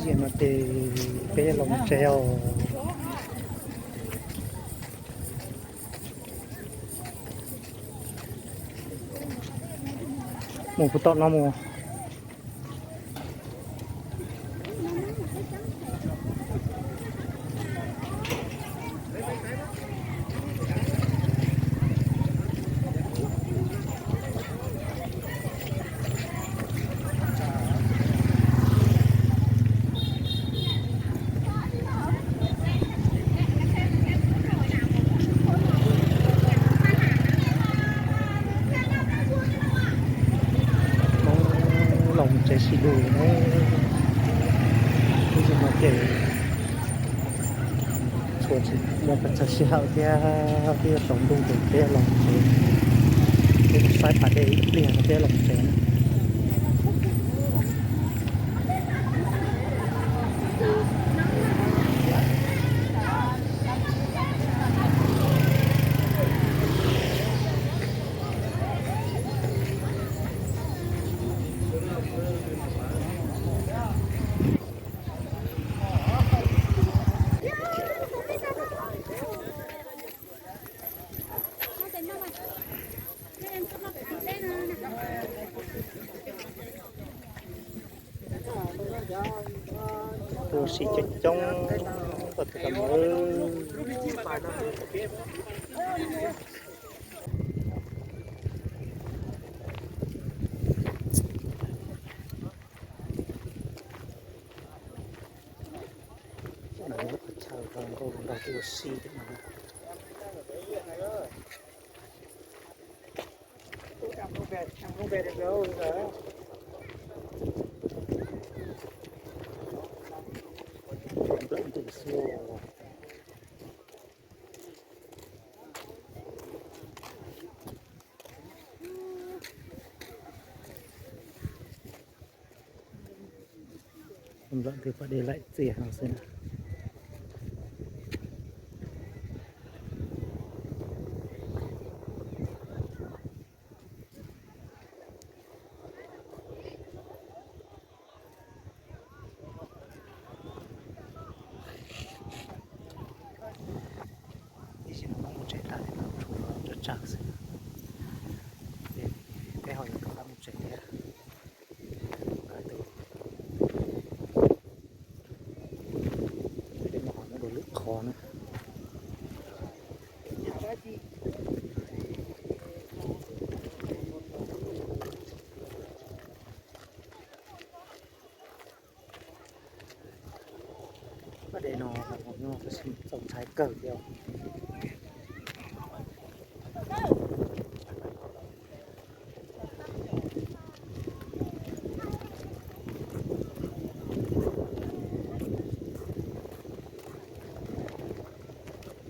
Ces no ces peb los tsev os. Mus puag tom no mus. Hmoob los tsev sib luag na. Ib zaug no ces txhua tsis muaj pes tsawg sij hawm thiab, twb yuav tsaus ntuj ces peb los tsev. Peb mus saib pas dej ib pliag no peb los tsev na. Ua si coob coob, koj tus kam. Qhov chaw nkaus nrog ua si thiab no. Nplawm ntws xwb. Nplawm ntws pas dej laim txias no xwb na. Ib zaug no Hmoob mus tsev tas ces tshuav tsawg tsawg xwb. Ces peb ho yuav rov qab mus tsev thiab. Peb mus hauv no dua lwm qhov na. Pas dej no los nyob tab sis txaus ntshai kawg thiab.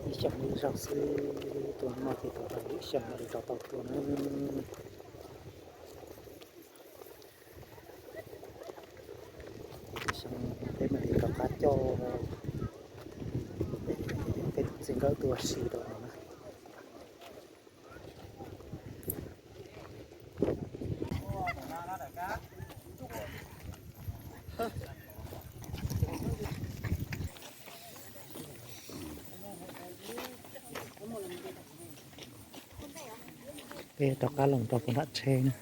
Ib xyoos ib zaug xwb, tua no ces tau tau ib xyoos mam li rov tau tua na. Ces ib xyoos peb mam li rov qab coj peb tus txiv nkawm tuaj ua si rau no na. Peb rov qab los rau puag nram tsheb na.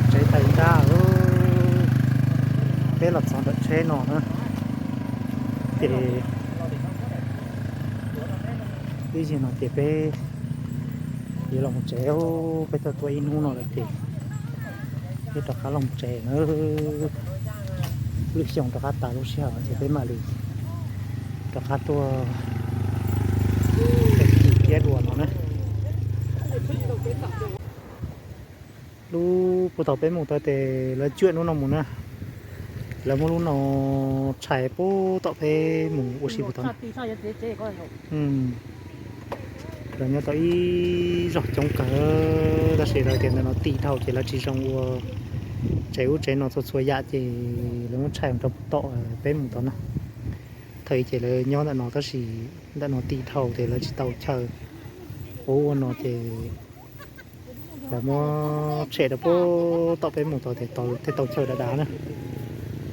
Tsev tawm nrab, peb los txog ntawm tsheb no na, ces ib zaug no ces peb yuav los mus tsev, peb tuaj tua ib hnub no lawm ces peb rov qab los tsev na. Lwm xyoo rov qab tas lub sij hawm ces peb mam li rov qab tuaj ua si thiab dua no na. Lub puag thaum peb mus tau ces lawv cuam hnub no mus na, Lawv muab lub no tshais pub tom peb mus ua si puag tod na. Lawv nyob tau ib zos coob kawg, tab sis lawv tias ntawm no ti dhau ces lawv tsis zoo ua tsev ub tsev no txhua txhua yam ces lawv muab tshais rau puag tom peb mus tod na. Thaum ub ces lawv nyob ntawm no tab sis ntawm no ti dhau ces lawv tsis tau chaw ua ub ua no ces lawv muab tshem rau puag tom peb mus tod ces thiaj tau chaw dav dav na.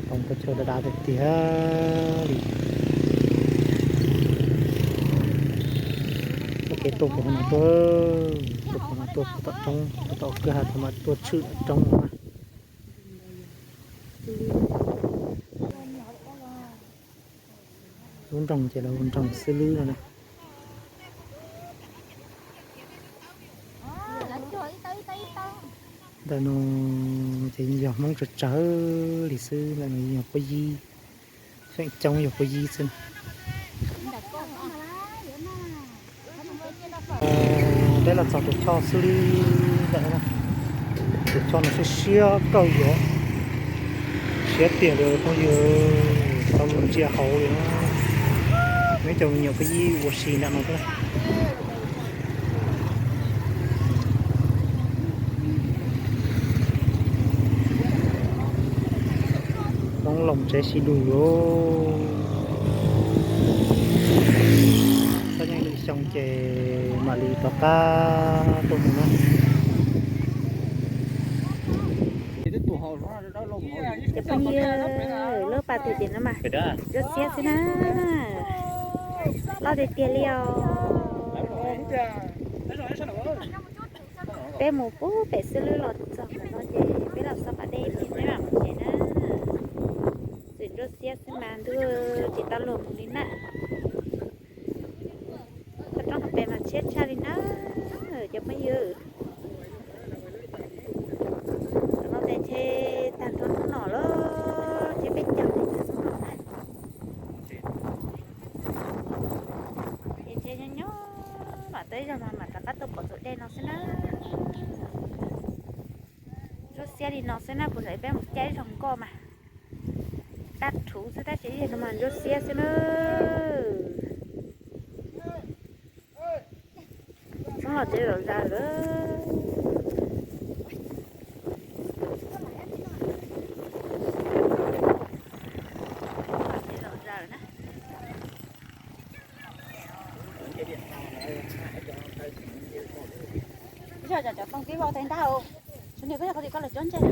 Tau chaw dav dav tiag tiag li. Muab kev tuaj puag no tuaj, tuaj puag no tuaj puag tom roob, puag tom kwj ha tod mam tuaj tshwm roob no na. Lub nroog ces lawv hu nroog Xwb Lwb no na. Ntawm no ces yog Hmoob tsawg tsawg li xwb, ntawm no yog puab yib, feem coob yog puab yib xwb. Peb los txog tus choj Xwb Lwb lawm na. Tus choj no siab siab kawg li, siab tiag li phooj ywg, tau mus ntsia hauv li na. Neb cov me nyuam puab yib ua si nram no thiab. Roob Loos tsev sib dus lawm. Txhob nyeej lwm xyoo ces mam li rov qab tuaj mus na. Cov phooj ywg, lub pas twg tim no mas ntsuab xiab xwb na. Loj tiag tiag li os. Peb mus puag pem Xwb Lwb los txog qhov no ces peb los xauj pas dej ces peb mam mus tsev na. Txwm ntsuab xiab xwb mas ntuj, tsis tau luag mus li na. Qhov roob hauv pes mas tshiab tshaj li na cov phooj ywg. Tam no ces ntshe tag nrho hnub no lawm, ntshe peb caug tag nrho hnub no na. Ces ntshe nyob nyob mam tau ib zaug no mam rov qab tuaj pom tus dej no xwb na. Ntsuab xiab li no xwb na, kuv xav peb mus caij ib zaug nkoj mas dab rhuv xwb tab sis ib zaug no mas ntsuab xiab xwb na. Txhob los tsev zom zaws lawm. Tsev zom zaws na. Yog cov tooj tib vau tais nrab, tshuav niam koj yog qhov tim koj lawv cov ntsej no.